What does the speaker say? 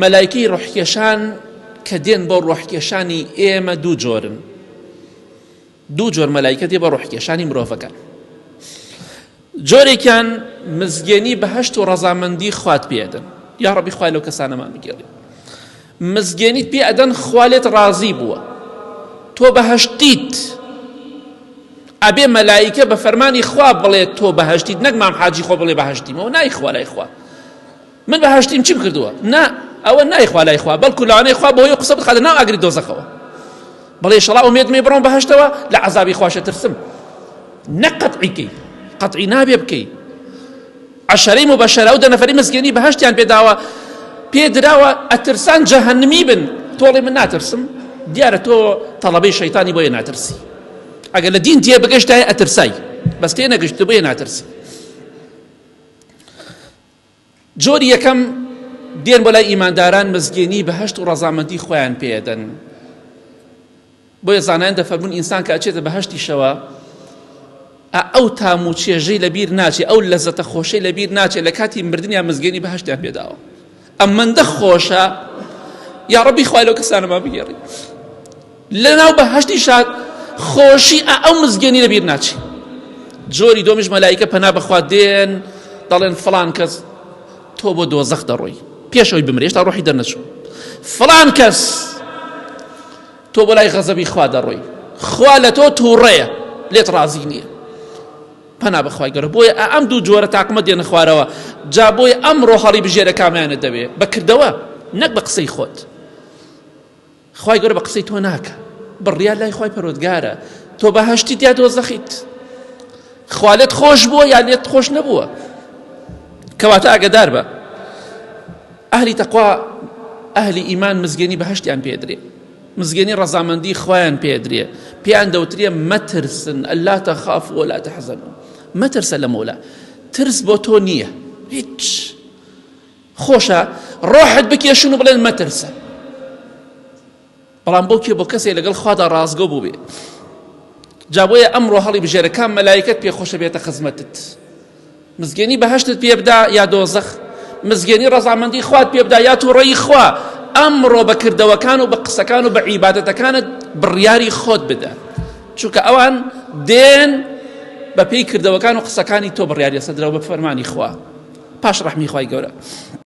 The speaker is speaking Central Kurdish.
مەلایکەی ڕۆحکێشان کە دێن بۆ ڕۆحکێشانی ئێمە دوو جۆرن دوو جۆر مەلایکە دێ بە ڕۆحکێشانی مرۆڤەکان جۆرێکیان مزگێنی بەهشت و ڕەزامەندی خوات پێدەن یا ڕەبی خوای لەو کەسانەمان بگێڕی مزگێنیت پێ ئەدەن خوا لێت ڕازی بووە تۆ بەهشتیت ئەبێ مەلایکە بە فەرمانی خوا بڵێت تۆ بەهشتیت نەک مام حاجی خۆ بڵێ بەهشتیمەوە نایخوا لای خوا من بەهەشتیم چیم کردووە نا ئەوە نایخوا لای خوا بەڵکو لەوانەیە خوا بەهۆی قسە بخاتە ناو ئاگری دۆزەخەوە بەڵێ شەڵا ئومێد مێ بڕۆم بەهەشتەوە لە عەزابی خواشە ترسم نە قەتعی کەی قەتعی نابێ بکەی عەشەرەی مبەشەرە ئەو دە نەفەری مزگێنی بەهەشتیان پێداوە پێدراوە ئەترسان جەهەنمی بن تۆڵی من ناترسم دیارە تۆ تەڵەبەی شەیتانی بۆیە ناترسی ئەگەر لە دین تێ بگەشتای ئەترسای بەس تێ نەگەشت بۆیە ناترسی جۆری یەکەم، دێن بۆ لای ئیمانداران مزگێنی بەهەشت و ڕەزامەندی خۆیان پێدەن. بۆیە زانایان دەفەرموون ئینسان کە ئەچێتە بەهەشتیشەوە ئەو تام و چێژەی لەبیر ناچێ ئەو لەزەتە خۆشەی لەبیر ناچێ لە کاتی مردنیان مزگێنی بەهەشتیان پێداوە ئەمەندە خۆشە یا ڕەبی خوای لەو کەسانەمان بگێڕی لەناو بەهەشتی شاد خۆشی ئەو مزگێنی لەبیر ناچی جۆری دۆمیش مەلایکە پەنا بەخوا دێن دەڵێن فڵان کەس تۆ بۆ دۆزەخ دەڕۆی پێش ئەوی بمرێ هێشتا ڕۆحی دەرنەچوو فڵان کەس تۆ بۆ لای غەزەبی خوا دەڕۆی خوا لە تۆ تووڕەیە لێت ڕازی نییە پەنا بەخوای گەورە بۆیە ئەم دوو جۆرە تاقمە دێنە خوارەوە جا بۆیە ئەمڕۆ هەڵی بژێرە کامیانت دەوێ بە کردەوە نەک بە قسەی خۆت خوای گەورە بە قسەی تۆ ناکە بڕیار لای خوای پەروەردگارە تۆ بەهەشتیت یا دۆزەخیت خوا لێت خۆش بووە یا لێت خۆش نەبووە کەواتە ئاگدار بە ئەهلی تەقوا ئەهلی ئیمان مزگێنی بەهشتیان پێدرێ مزگێنی ڕەزامەندی خوایان پێدرێ پێیان دەوترێ مەترسن ئەلا تەخاف ولا تحزنوا مەترسە لە مۆلا ترس بۆ تۆ نییە هیچ خۆشە ڕۆحت بکێشن و بڵێن مەترسە بەڵام بۆ کێ بۆ کەسێک لەگەڵ خوادا ڕاستگۆ بووبێ جا بۆیە ئەمڕۆ هەڵی بژێرە کام مەلایکەت پێ خۆشە بێتە خزمەتت مزگێنی بەهشتت پێ بدا یا دۆزەخ مزگێنی ڕەزامەندی خوات پێ بدا یا تووڕەیی خوا ئەمڕۆ بە کردەوەکان و بە قسەکان و بە عیبادەتەکانت بڕیاری خۆت بدە چونکە ئەوان دێن بە پێی کردەوەکان و قسەکانی تۆ بڕیاری لەسەر دراوە بە فەرمانی خوا پاش ڕەحمی خوای گەورە.